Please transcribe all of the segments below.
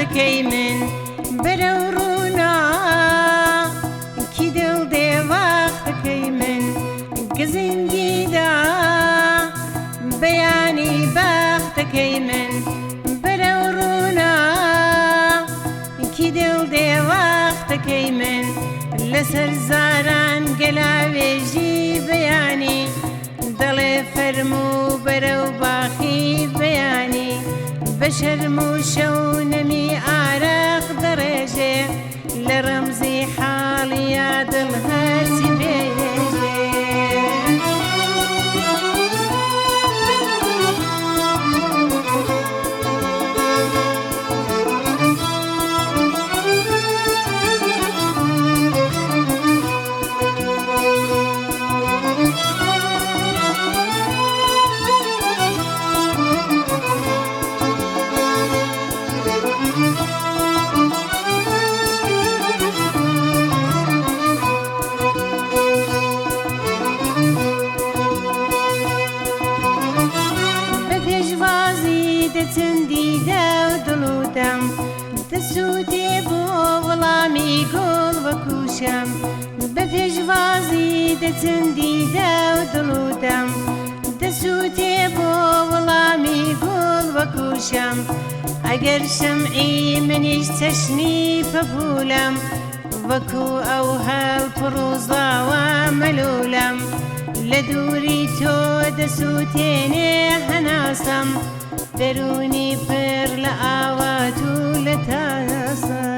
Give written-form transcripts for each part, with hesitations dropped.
بەختەکەی من بەرەو ڕوونا کی دڵ دێ وەختەکەی من گزنگیدا بەیانی بەختەکەی من بەرەو ڕوونا کی دڵ دێ وەختەکەی من لەسەر زاران گەلاوێژی بەیانی دەڵێ فەرموو بەرەو باخی بەیانی بە شەرم و شەونەمی ئارەق دەڕێژێ لە ڕەمزی حاڵییا دڵ هەرچی بێژێ. بە پێشوازی دەچن دیدە و دڵ و دەم دەسووتێ بۆ وەڵامی گوڵ وەکوشەم بە پێشوازی دەچن دیدە و دڵ و دەم دەسووتێ بۆ وەڵامی گوڵ وەکوشەم ئەگەر شەمعی منیش چەشنی پەپوولەم وەکو ئەو هەڵپڕ و زاوە مەلوولەم لە دووری تۆ دەسووتێنێ هەناسەم دەروونی پڕ لە ئاوات و لە تاسەم.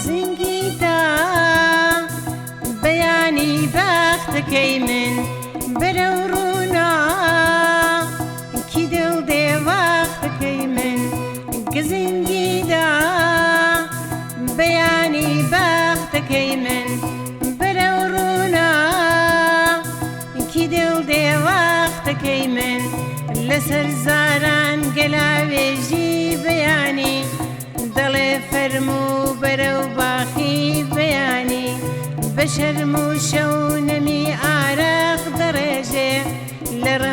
زنگیدا بەیانی بەختەکەی من بەرەو ڕوونا کی دڵ دێ وەختەکەی من گزنگیدا بەیانی بەختەکەی من بەرەو ڕوونا کی دڵ دێ وەختەکەی من لەسەر زاران گەلاوێژی بەیانی دەڵێ فەرموو بەرەو باخی بەیانی بە شەرم و شەونەمی ئارەق دەڕێژێ لە ڕەمزی